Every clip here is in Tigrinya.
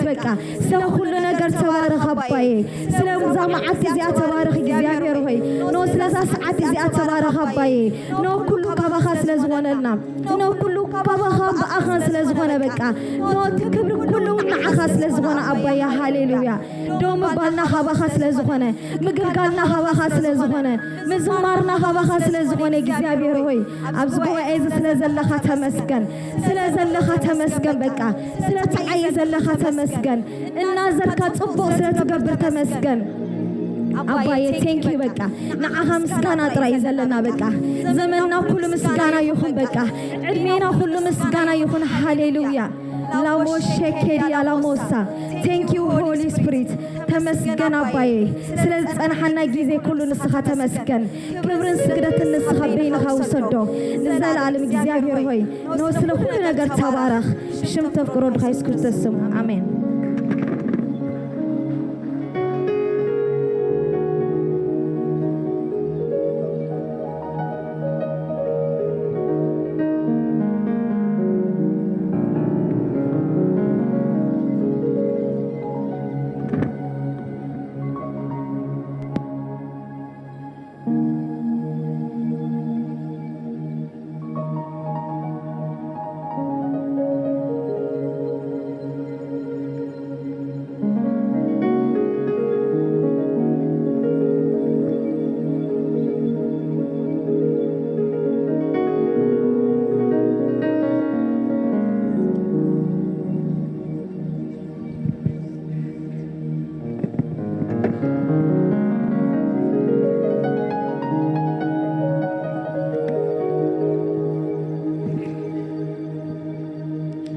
በቃ ስለ ኩሉ ነገር ተባረኽ ኣባዬ። ስለ እዛ መዓልቲ እዚኣ ተባረኽ እግዚኣብሔር ሆይ። ኖ ስለዛ ሰዓት እዚኣ ተባረኽ ኣባዬ። ኖ ኩሉ ካባኻ ስለ ዝኾነልና፣ ኖ ኩሉ ካባኻ ብኣኻን ስለ ዝኾነ በቃ ኖ እቲ ክብሪ ኩሉ ንዓኻ ስለ ዝኾነ ኣባዬ ሃሌሉያ። ዶ ምባልና ካባኻ ስለ ዝኾነ፣ ምግልጋልና ካባኻ ስለ ዝኾነ፣ ምዝማርና ካባኻ ስለ ዝኾነ እግዚኣብሔር ሆይ ኣብዚ ጉባኤ እዚ ስለ ዘለኻ ተመስገን። ስለ ዘለኻ ተመስገን በቃ ስለ ትዓይ ዘለኻ ተመስገን። እናዘርካ ጽቡቕ ስለ ትገብር ተመስገን ኣባዬ። ቴንኪዩ በቃ ንዓኻ ምስጋና ጥራይ እዩ ዘለና በቃ ዘመንና ኩሉ ምስጋና ይኹን በቃ ዕድሜና ኩሉ ምስጋና ይኹን። ሃሌሉያ። ላሞሼ ኬድያ ላሞሳ። Thank you Holy Spirit። ተመስገን ኣባዬ ስለ ዝጸንሓና ግዜ ኩሉ ንስኻ ተመስገን። ክብርን ስግደትን ንስኻ በይንኻ ውሰዶ ንዘለኣለም እግዚኣብሔር ሆይ። ኖ ስለ ኩሉ ነገር ተባረኽ። ብሽም ተፍቅሮ ድኻ የሱስ ክርስቶስ ስም ኣሜን።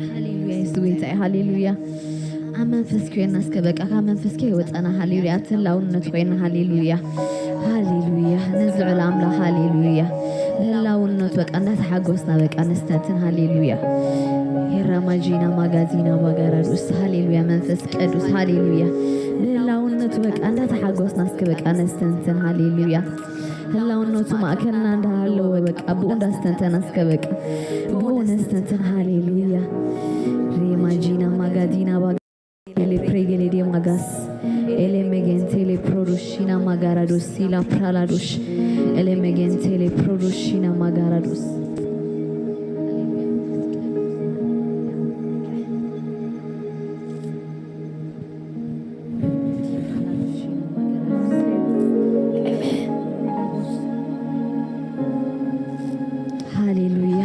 ሃሌሉያ የሱስ ጎይታ እዩ። ሃሌሉያ። ኣብ መንፈስ ኮይና እስከ በቃ ካብ መንፈስ ከይወፀና ሃሌሉያ። ኣብቲ ህላውነቱ ኮይና ሃሌሉያ። ሃሌሉያ። ነዚ ልዑል ኣምላኽ ሃሌሉያ። ብህላውነቱ በቃ እንዳተሓጎስና በቃ ነስተንትን ሃሌሉያ። ሄራማጂና ማጋዚና ባጋራዱስ ሃሌሉያ። መንፈስ ቅዱስ ሃሌሉያ። ብህላውነቱ በቃ እንዳተሓጎስና እስከ በቃ ነስተንትን ሃሌሉያ። ህላውነቱ ማእከልና እንዳሃለወ በቃ ብኡ እንዳስተንተና እስከ በቃ ብኡ ነስተንትን ሃሌሉያ። ሬማጂና ማጋዲና ባጋ ኤሌ ፕሬጌሌ ዴ ማጋስ ኤሌ መጌንቴ ኤሌ ፕሮዶሺና ማጋራዶስ ሲላ ፕራላዶሽ ኤሌ መጌንቴ ኤሌ ፕሮዶሺና ማጋራዶስ ሃሌሉያ።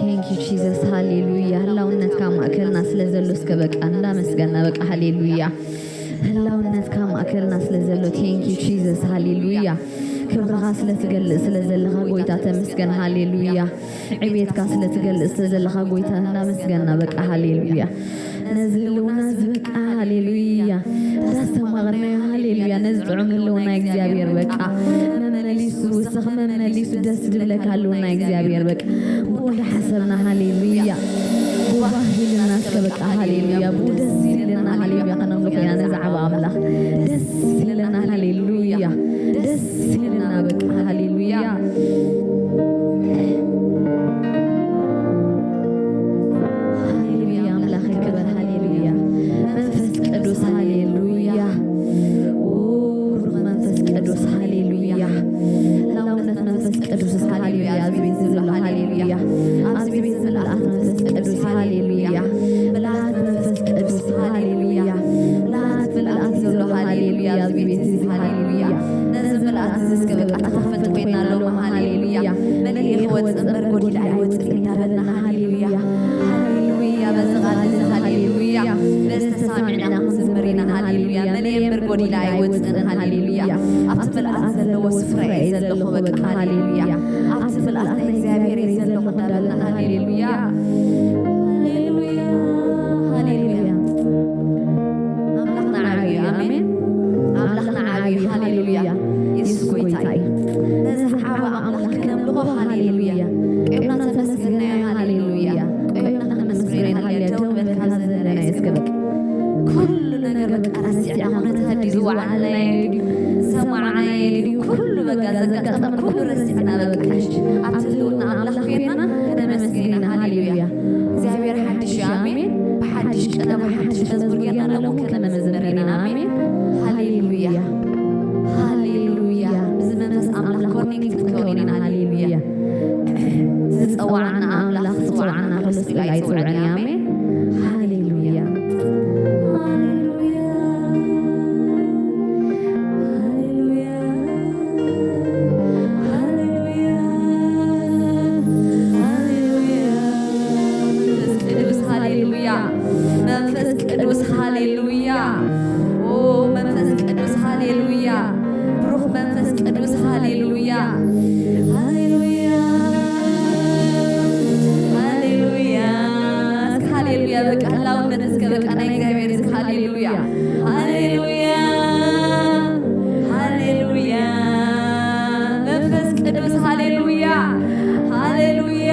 Thank you Jesus። ሃሌሉያ። ህላውነትካ ማእከልና ስለ ዘሎ እስከ በቃ እንዳመስገና በቃ ሃሌሉያ። ህላውነትካ ማእከልና ስለ ዘሎ thank you Jesus። ሃሌሉያ። ክብርኻ ስለ ትገልጽ ስለ ዘለኻ ጎይታ ተመስገን። ሃሌሉያ። ዕቤትካ ስለ ትገልጽ ስለ ዘለኻ ጎይታ እናመስገና በቃ ሃሌሉያ። ነዚ ህልውና ዝበቃ ሃሌሉያ። እንዳስተማቐርናዮ ሃሌሉያ። ነዚ ጥዑም ህልውና እግዚኣብሔር በቃ መመሊሱ ውስኽ መመሊሱ ደስ ድብለካ ህልውና እግዚኣብሔር በቃ ብኡ እንዳሓሰብና ሃሌሉያ። ብባህ ኢልና እስከ በቃ ሃሌሉያ። ብኡ ደስ ኢልና ሃሌሉያ። ከነምልኾ ኢና ነዚ ዓቢ ኣምላኽ ደስ ኢልና ሃሌሉያ። ደስ ኢልና በቃ ሃሌሉያ። ሃሌሉያ ኣምላኽ ክበር ሃሌሉያ። መንፈስ ቅዱስ ሃሌሉያ። ኦ ብሩኽ መንፈስ ቅዱስ ሃሌሉያ። ህላውነት መንፈስ ቅዱስ እስከ ሃሌሉያ። ኣብዚ ቤት ዘሎ ሃሌሉያ። ኣብዚ ቤት ዘሎ ምልኣት መንፈስ ቅዱስ ሃሌሉያ። ምልኣት መንፈስ ቅዱስ ሃሌሉያ። ምልኣት ምልኣት ዘሎ ሃሌሉያ። ኣብዚ ቤት እዚ ሃሌሉያ። ነዚ ምልኣት እዚ እስከ በቃ ተኸፈት ኮይና ኣለዎ። ሃሌሉያ። መሊኤ ክወፅእ እምበር ጎዲለ ኣይወፅእን እንዳበልና ሃሌሉያ። ሃሌሉያ። በዚ ቃል እዚ ሃሌሉያ። በዚ ተሰማሚዕና ክንዝምር ኢና። ሃሌሉያ። መሊኤ እምበር ጎዲለ ኣይወፅእን። ሃሌሉያ። ኣብቲ ምልኣት ዘለዎ ስፍራ እየ ዘለኹ። በቃ ሃሌሉያ። ኣብቲ ምልኣት ናይ እግዚኣብሔር እየ ዘለኹ እንዳበልና ሃሌሉያ። ሃሌሉያ። ሃሌሉያ። ኣምላኽና ዓብዩ እዩ። ኣሜን። ኣምላኽና ዓብዩ እዩ። ሃሌሉያ። የሱስ ጎይታ እዩ። ነዚ ዓቢ ኣምላኽ ክነምልኾ ሃሌሉያ። ቆይምና ተመስግናዮ። ሃሌሉያ። ቆይምና ከነመስግኖ ኢና። ሃሌሉያ። ደው በልካ ዘለና እስከ በቃ ኩሉ ነገር በቃ ረሲዕና፣ ኩነታት ድዩ ዝወዓልናዮ ድዩ ዝሰማዕናዮ ድዩ ኩሉ በቃ ዘጋጠመን ኩሉ ረሲዕና በቃ ኣብቲ ህልውና ኣምላኽ ኮይንና ከነመስግን ኢና። ሃሌሉያ። ቀዳማይ ሓድሽ መዝሙር ጌርና ሎሚ ከነመዝምር ኢና። ኣሜን። ሃሌሉያ። ሃሌሉያ። ምስ መንፈስ ኣምላኽ ኮኔክት ክንከውን ኢና። ሃሌሉያ። ዝጸዋዓና ኣምላኽ ዝጸዋዓና ክልስ ኢሉ ኣይጽውዕን እዩ። ኣሜን። ሃሌሉያ። ሃሌሉያ። ሃሌሉያ። ሃሌሉያ። ሃሌሉያ። መንፈስ ቅዱስ ሃሌሉያ። መንፈስ ቅዱስ ሃሌሉያ። ኦ መንፈስ ቅዱስ ሃሌሉያ። ብሩኽ መንፈስ ቅዱስ ሃሌሉያ። ሃሌሉያ። ሃሌሉያ። እስከ ሃሌሉያ በቃ ህላውነት እስከ በቃ ናይ እግዚኣብሔር እስከ ሃሌሉያ። ሃሌሉያ። ሃሌሉያ። መንፈስ ቅዱስ ሃሌሉያ። ሃሌሉያ።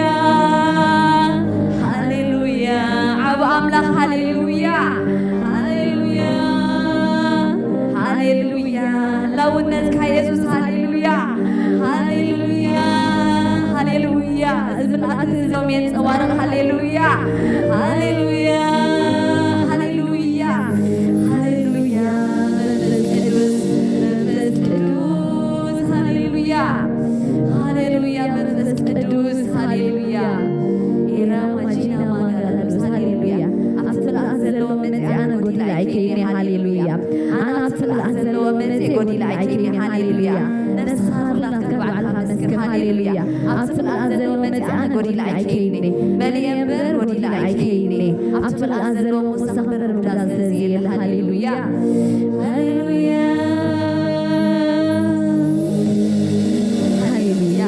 ሃሌሉያ። ዓብ ኣምላኽ ሃሌሉያ። ሃሌሉያ። ሃሌሉያ። ህላውነትካ የሱስ ሃሌሉያ። ሃሌሉያ። ሃሌሉያ። እዚ ምልኣት እዚ ሎም የንጸባርቕ። ሃሌሉያ። ሃሌሉያ። ሃሌሉያ። ሃሌሉያ። መንፈስ ቅዱስ፣ መንፈስ ቅዱስ፣ ሃሌሉያ። ሃሌሉያ። መንፈስ ቅዱስ፣ ሃሌሉያ። ኤራ ማጂና ማጋዳሎስ፣ ሃሌሉያ። ኣብቲ ምልኣት ዘለዎ መጺ ኣነ ጎዲለ ኣይከይነ፣ ሃሌሉያ። ኣነ ኣብቲ ምልኣት ዘለዎ መጺ ጎዲለ ኣይከይነ፣ ሃሌሉያ። ነፍስኻ ኩላትካ ባዕልኻ መስክር፣ ሃሌሉያ። ኣብቲ ምልኣት ዘለዎ መጺ ኣነ ጎዲለ ኣይከይነ፣ መሊኤ እምበር ጎዲለ ኣይከይነ። ኣብቲ ምልኣት ዘለዎ ምሳኽ ምርዳድ ስለዝየለ፣ ሃሌሉያ። ሃሌሉያ። ሃሌሉያ።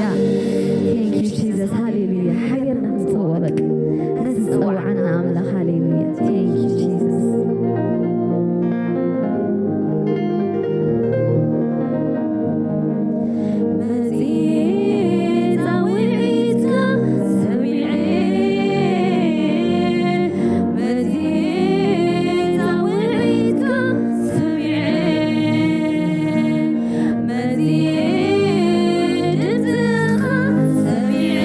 Thank you Jesus። ሃሌሉያ። ሓቢርና ክንጽውዖ በቃ። ነቲ ዝጸውዓና ኣምላኽ። ሃሌሉያ። Thank you Jesus። መጺኤ ጻውዒትካ ሰሚዐ፣ መጺኤ ጻውዒትካ ሰሚዐ፣ መጺኤ ድምጽኻ ሰሚዐ፣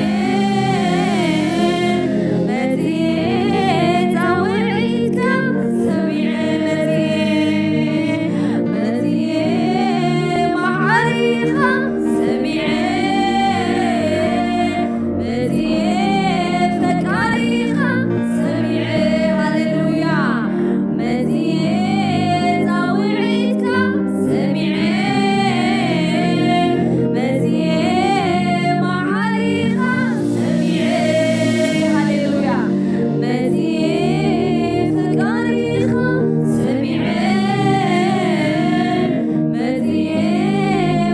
መጺኤ ጻውዒትካ ሰሚዐ፣ መጺኤ፣ መጺኤ መሓሪኻ ሰሚዐ፣ መጺኤ ፈቃሪኻ ሰሚዐ፣ ሃሌሉያ፣ መጺኤ ጻውዒትካ ሰሚዐ፣ መጺኤ መሓሪኻ ሰሚዐ፣ ሃሌሉያ፣ መጺኤ ፈቃሪኻ ሰሚዐ፣ መጺኤ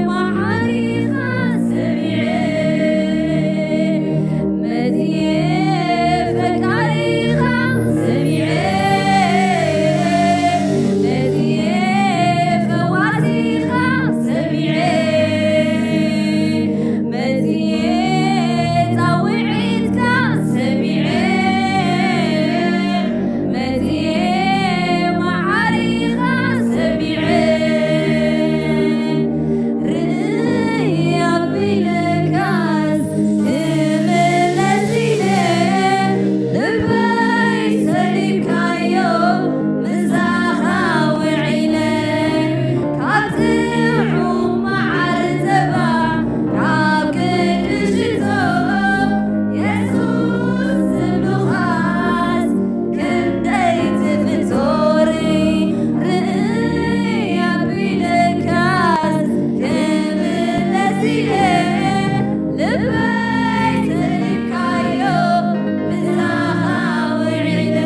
መሓሪኻ ሰሚዐ፣ መጺኤ ፈቃሪኻ ሰሚዐ፣ መጺኤ ፈዋሲኻ ሰሚዐ፣ መጺኤ ጻውዒትካ ሰሚዐ፣ መጺኤ መሓሪኻ ሰሚዐ፣ ርእይ ኣቢለካስ ክምለስ ኢለ፣ ልበይ ሰሊብካዮ ምሳኻ ውዒለ፣ ካብ ጥዑም መዓር ጸባ፣ ካብ ቅዱስ ሽቶ፣ የሱስ ዝብሉኻስ ክንደይ ትፍቶሪ፣ ርእይ ኣቢለካስ ክምለስ ኢለ፣ ልበይ ሰሊብካዮ ምሳኻ ውዒለ፣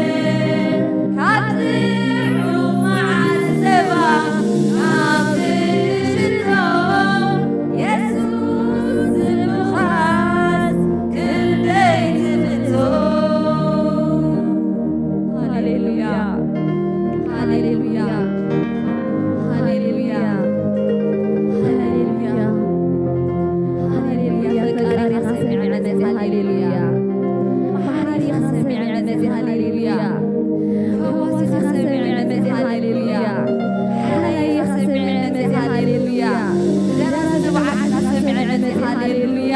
ካብ ጥዑም መዓር ጸባ፣ ካብ ቅዱስ ሽቶ፣ የሱስ ዝብሉኻስ ክንደይ ትፍቶ። ሃሌሉያ፣ ሃሌሉያ፣ ሃሌሉያ፣ ሃሌሉያ፣ ሃሌሉያ። ፈቃሪኻ ሰሚዐ መጺ፣ ሃሌሉያ። መሓሪኻ ሰሚዐ መጺ፣ ሃሌሉያ። ፈዋሲኻ ሰሚዐ መጺ፣ ሃሌሉያ። ሓያይኻ ሰሚዐ መጺ፣ ሃሌሉያ። ደራሲ ንብዓትኻ ሰሚዐ መጺ፣ ሃሌሉያ።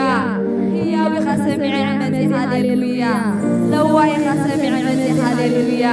ህያዊኻ ሰሚዐ መጺ፣ ሃሌሉያ። ለዋሂኻ ሰሚዐ መጺ፣ ሃሌሉያ።